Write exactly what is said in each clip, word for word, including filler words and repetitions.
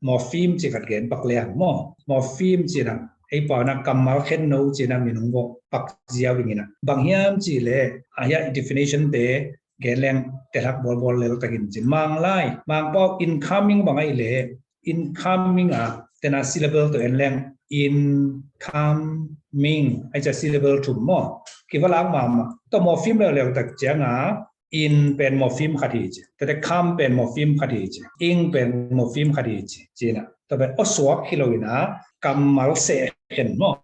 morpheme ci khat gen pak le hang maw. Morpheme ci na ei pau na kammal khenno ci na min hong vok pak ziau ding ina. Bang hiam ci le a hia definition te gen leng telhak bolbol lel takin cin. Manglai, Mangpau incoming bang ai le incoming a tena syllable to en leng incoming ai ca syllable thum maw. Kiva lak mama. To morpheme leuleu tak cianga in pen morpheme khat hi ci. Tate come pen morpheme khat hi ci. Ing pen morpheme khat hi ci. Cina. Tate osuak hi lo ina kammal seh khen maw.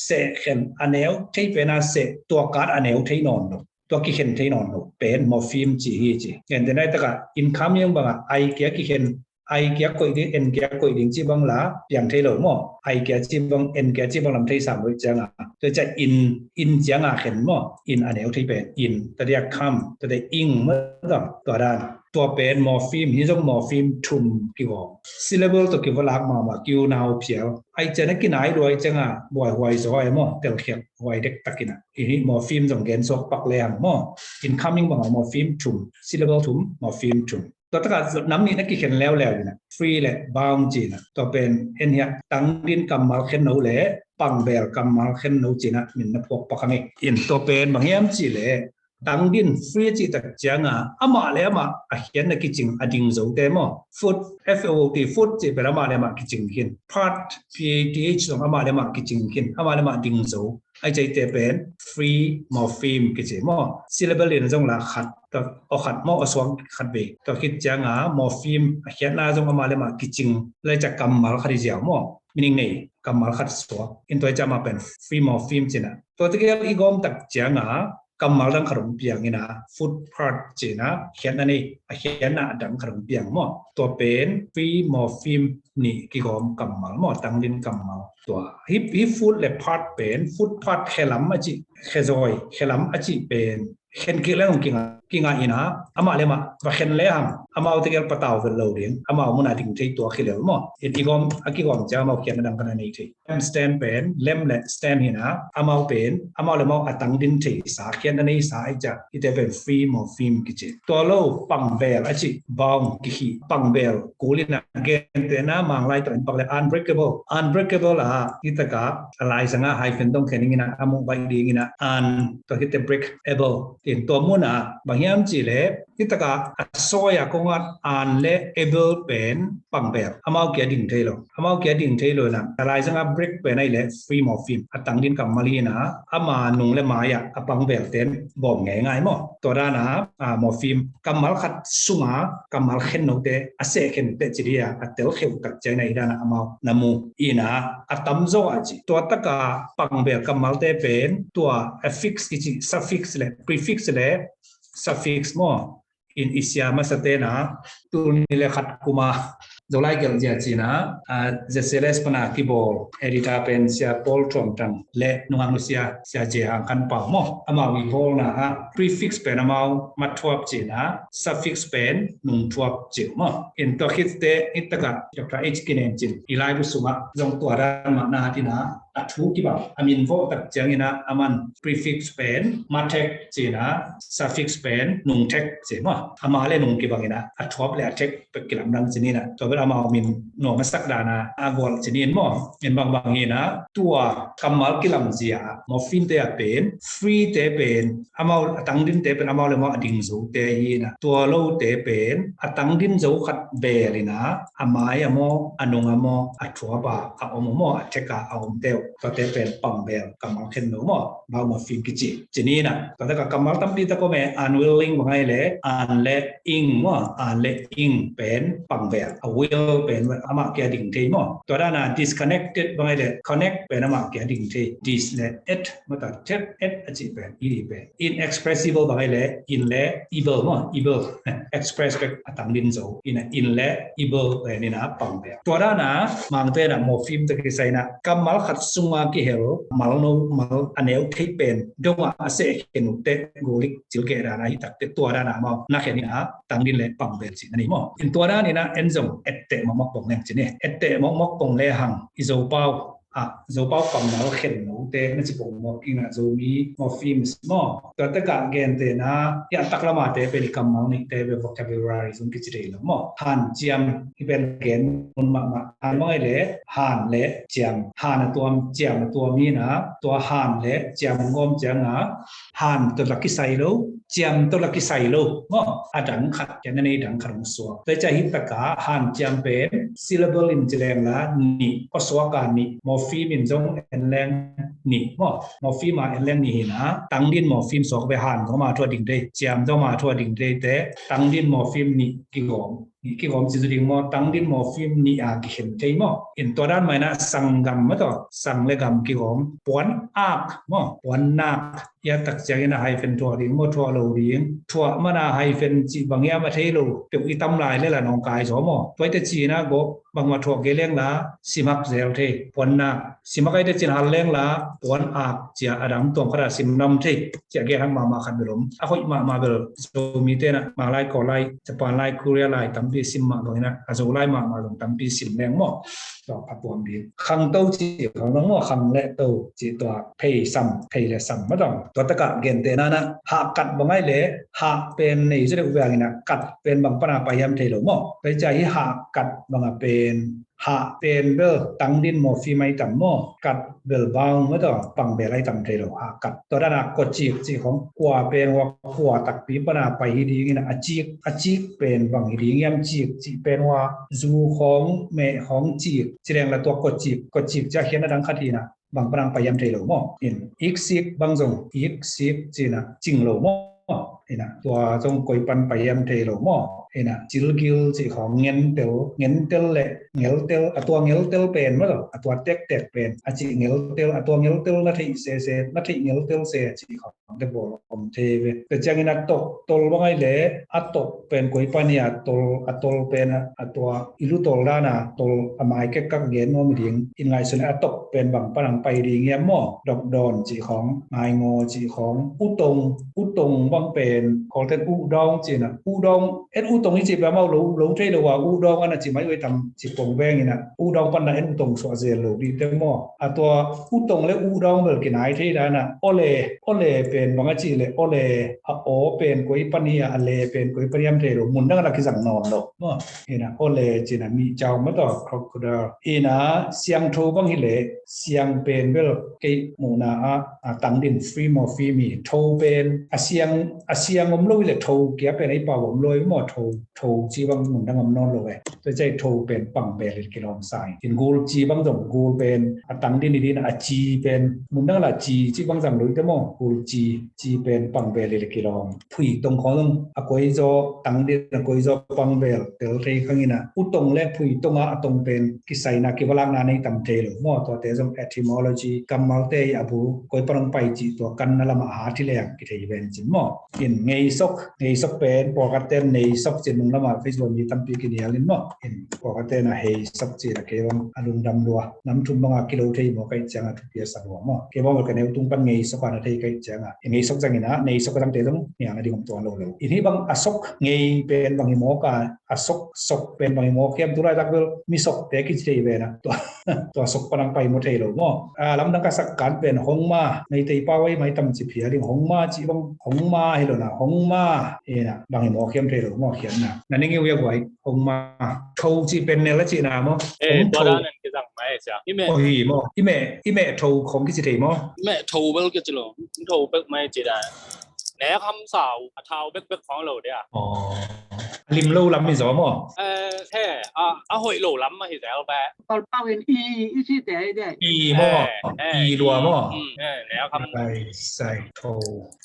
Seh khen a neu thei pena seh tua kat a neu thei nawn lo. Tua kikhen thei nawn lo pen morpheme ci hi ci. Ente nai taka incoming banga ai kia kikhen ai kia koih ding, en kia koih ding ci bang la piang thei lo maw. Ai kia ci bang, en kia ci bang lam thei sam lo cianga. Tua ca in, in cianga khen maw. In a neu thei pen in. Tadia come, tadia ing maw. Tua dan. Tua pen morpheme, hi zong morpheme thum kigawm. Syllable to kiva lak mama kiu nau phial. Ai ciana kinai duai cianga buai huai zaw ai maw. Telkhiak huai dek takina. Hi morpheme zong gen suak pak le hang maw. Incoming banga morpheme thum, syllable thum, morpheme thum. Tua taka nam nih na kikhen leuleu ina free le bound cina. Tua pen en hia tangdin kammal khenno le pangbel kammal khenno cina min na phuak pak hang e. In tua pen bang hiam ci le tangdin free ci tak cianga amah le amah a khian na kicing a ding zo te maw. Foot, F O O T, foot ci pen amah le amah kicing khin. Part, P A T H zong amah le amah kicing khin. Amah le amah ding zo. Ai cai te pen free morpheme kici maw. Syllable in zong la khat tua, aw khat maw, a suak khat ve. Tua khit cianga morpheme a khiatna zong amah le amah kicing lai ca kammal khat hi ziau maw. Meaning nei kammal khat suak. In tua cianga pen free morpheme cina. Tua tegel i gawm tak cianga kammal dang khat hong piang ina foot part cina khiatna nei a khiatna dang khat hong piang maw. Tua pen free morpheme nih kigawm kammal maw, tangdin kammal. Tua hi, hi foot le part pen, foot part khelam a ci, khezoi khelam a ci pen khen kik leng kinga, kinga ina amah le amah va khen le hang amau tegel patau vel lo ding amau muna ding thei tua khilel maw. In i gawm a kigawm cia amau khian a dang kana nei thei. Lem stand pen, lem le stand hina amau pen amau le amau a tangdin thei sa khian a nei sa ai cia. Ite pen free morpheme kici. Tua lo pangbel a ci bound kihi pangbel kulina gentena Manglai tawh in pak le unbreakable. Unbreakable a hitaka a laisanga hyphen dong khen ingina a muh baih dingina un tua hite breakable. In tua muna bang hiam ci le hitaka a soi a kongat an le able pen pangbel amau kia ding thei lo. Amau kia ding thei lo na a laisanga break pen ai le free morpheme a tangdin kammal hina ama nung le mai a a pangbel ten bawm ngei ngai maw. Tua dana a morpheme kammal khat sunga kammal khen note a seh khen te ci dia a tel kheu tak ciang na i dana amau na mu ina a tamzaw a ci. Tua taka pangbel kammalte pen tua affix kici suffix le prefix le suffix maw. In i sia masate na tuni le khat kuma Zolai gelh zia cina a Z C L S pana kibawl editor pen sia Paul Thuam Tang le nungak nu sia sia J Hang Kan Pau maw. Amau i bawlna a prefix pen amau mat thuap cina suffix pen nung thuap ciu maw. In tua khit te itaka Doctor H Kinen cin i laibu sungah zong tua dan mah na hatina a thu kibang a min vawh tak ciangina aman prefix pen mathek cina suffix pen nungthek ci maw. Ama le nung kibangina a thuap le a thek pek kilamdang cinina tua bel amau min nuam a sak dana a gual cinin maw. In bangbang hina tua kammal kilamzia morpheme te a pen free te pen amau a tangdin te pen amau le amau a ding zo te hina tua lo te pen a tangdin zo khat belina a mai a maw a nung a maw a thuap a a om a maw a thek a a om teu. Tua te pen pangbel kammal khen no maw. Bau morpheme kici cinina tua taka kammal tampi tak om e unwilling bang ai le an le ing maw an le ing pen pangbel a will pen amah kia ding thei maw. Tua dana disconnected bang ai le connect pen amah kia ding thei dis le et mata thep et a ci pen i di pen inexpressible bang ai le in le able maw able express pek a tangdin zo ina in le able pen ina pangbel. Tua dana mangte na morpheme te kisaina kammal khat sunga kihel mal no mal a neu thei pen donga a seh khen ute gulik cilkeh dana hi takte tua dana mau na khen ina tangdin le pangbel ci na ni maw. In tua danina en zong etteh mokmok pong leng ci ni etteh mokmok pong le hang i zo pau ah, Zopau kammal khen note na ci pong maw, ina Zomi morphemes maw. Tua takah gentehna, i a taklamate pen i kammal nihte ve vocabulary zong kici thei lo maw. Hanciam i pen gen mun mahmah. Ai mangai le han le ciam, han a tuam, ciam a tuam hi na, tua han le ciam gawm cianga han tawh la kisai lo, ciam tawh la kisai lo maw. A dang khat, kian a nei dang khat hong suak. Tua ciah hi takah hanciam pen syllable in ci leng la nih, aw suak a nih, morpheme in zong en leng nih maw. Morpheme a en leng nih hi na, tangdin morpheme suak ve, han zong ama thu a ding dei, ciam zong ama thu a ding dei te, tangdin morpheme nih kigawm. Nih kigawm ci zu ding maw, tangdin morpheme nih a kikhen thei maw. In tua dan mai na sang gam maw taw, sang le gam kigawm, puan ak maw, puan nak. Ia tak ciangin a hyphen thuah ding maw, thuah lo ding. Thuah mana hyphen cih bang hiam a thei lo peuh i tam lai le la nawngkai zaw maw. Tua i te cina gawp bangmah thuah kei leng la sim hak zel thei, puan nak. Sim hak ai te cin hal leng la puan ak cia a dang tuang khat a sim nam thei. Cia gen hak mahmah khat bel om. A hoih mahmah bel Zomi te na Malai, Kawlai, Japan lai, Korea lai tampi sim mah lo hi na. A Zolai mahmah zong tampi sim leng maw. Tua a tuam ding. Khangto cih khang dong maw, khang le to cih tua phei sam, phei le sam maw dong. Tua takah gentehna na, hah kat bang ai le, hah pen nei zaw deuh veng hi na, kat pen bang pana pai hiam thei lo maw. Tua ciah hi hah kat bang a pen, hah pen bel tangdin morpheme ai tam maw, kat bel bang maw taw, pangbel ai tam thei lo, hah kat. Tua dana kua cik cih khong, kua pen hua kua takpi pana pai hi ding hi na, a cik, a cik pen bang hi ding hiam, cik cih pen hua zu khong, meh khong cik, ci leng la tua kua cik, kua cik ciah khian a dang khat hi na, bang panang pai hiam thei lo maw. In iksik bang zong, iksik cina cing lo maw. Ina tua zong koi pan pai hiam thei lo maw. Ina cilgil cih khong ngentel, ngentel le ngeltel, a tua ngeltel pen maw lo, a tua tektek pen a cih ngeltel, a tua ngeltel na theih sese, na theih ngeltel se a cih khong te bawl om thei ve. Tua ciangin a tok tol bang ai le, a tok pen koi pan hi a tol, a tol pen a, a tua i lu tol dana tol a mai kek kak gen nuam hi ding. In ngaihsun a tok pen bang panang pai ding hiam maw. Dok dawn cih khong, ngaingaw cih khong, utong, utong bang pen Kawlten udawng cina, udawng, en utong i cih pen amau lo, lo thei lo a, udawng ana ci mai oi tam ci pong veng ina, udawng pan na en utong suah zel lo dih te maw. A tua utong le udawng bel kinai thei dana, ole, ole pen bang a cih le, ole, a aw pen koi pan hi a, a le pen koi pan hiam thei lo, mun dang a la kizang nawn lo maw. Ina ole cina mihcau maw taw, crocodile. Ina siangtho bang hi le, siang pen bel kei muhna a, a tangdin free morpheme hi, tho pen a siang, a siang om lo hi le tho kia pen ei pau om lo hi maw, tho, tho ci bang mun dang om nawn lo e. Tua ciah tho pen pangbel hi kilawm sa hi. In gul ci bang zong gul pen a tangdin hi dina a ci pen mun dang la ci ci bang zang lo hi te maw, gul ci, ci pen pangbel hi kilawm. Phuitong khong zong a koizaw tangdin a koizaw pangbel tel thei khang ina, utong le phuitong a a tong pen kisaina kivalakna nei tam thei lo maw. Tuate zong etymology kammalte i a bul koi pan hong pai cih tua kanna lamah hat hi leng kithei ven cin maw. In ngeisok, ngeisok pen pawlkhatte neisok cin nung lamah Facebook mi tampi kinial in maw. In pawlkhatte na heisok cin a kei bang a lungdam lua. Nam thum banga kilo thei maw kaih cianga thupi a sa lua maw. Kei bang ka neu tung pan ngeisok a na thei kaih cianga. Ngeisok zangina, neisok a zangte zong niang a ding om tuan lo lo. In hi bang a sok ngei pen bang hi mawk a, a sok, sok pen bang hi mawk hiam, tulaitak bel mi sokte kici thei vena. Tua, tua sok panang pai maw thei lo maw. A, lamdang ka sak kan pen hongma, Meitei pau ei mai tam ci phia ding, hongma ci bang, hongma hi lo na, hongma. Ina, bang hi mawk hiam thei lo maw, khiatna. Na ning i uya guai, hongma. Tho ci pen nel a cihna maw. Eh, hong tua tho. Dan an kizang mai sia. I meh. Oh, hi maw. I meh, i meh tho khong kici thei maw. I meh tho bel kici lo. Tho bek mai ci dan. Nek ham sau, a thau bekbek khong lo dia. Aw. A lim lo lam hi zaw maw? Eh, he, a, a hoih lo lam mah hi zel beh. Pau pau in i, i ci te hi de. I maw? Eh, eh, i lua maw? Mm, eh, nek ham. Ai, sai, tho.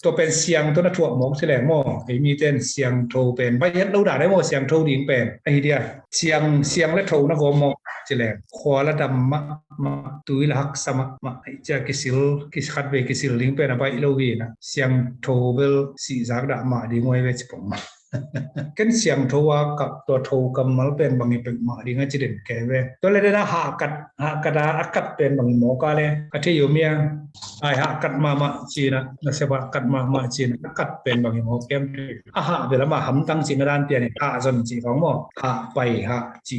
Tua pen siang tua na thuak mawk ci leng maw? Ei mi ten siang tho pen. Bai het lo dan ai maw siang tho ding pen. Ahi dia. Siang, siang le tho na gawm mawk ci leng. Khua la dam mah mah, tui la haksa mah mah, cia kisil, kis khat ve kisil ding pen a baih lo hi na. Siangtho bel sihzak dah mah ding uai ve ci pong mah. Ken siangtho a kap tua tho kammal pen bang hi pek mah ding a ci den kei ve. Tua le den a hahkat, hahkat a a kat pen bang hi mawk a le ka thei uh mia. Ai hahkat mahmah cina, na sep hahkat mahmah cina, a kat pen bang hi mawk kem thei. A hah bel ama hamtang cina dan pian hi, hah zon ci khong maw. Hah pai, hah ci,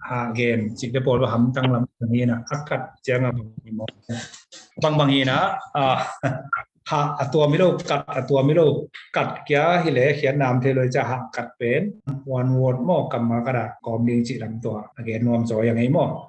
hah gen ci te pawl ba hamtang lam hi na, a kat ciang a bang hi mawk. Bang bang hi na, a, hah a tuam hi lo, kat a tuam hi lo, kat kia hi le khiat nam thei lo i ca hah kat pen one word maw, kammal khat a kawm ding cih lam tua a gen nuam zaw hi a ngei maw.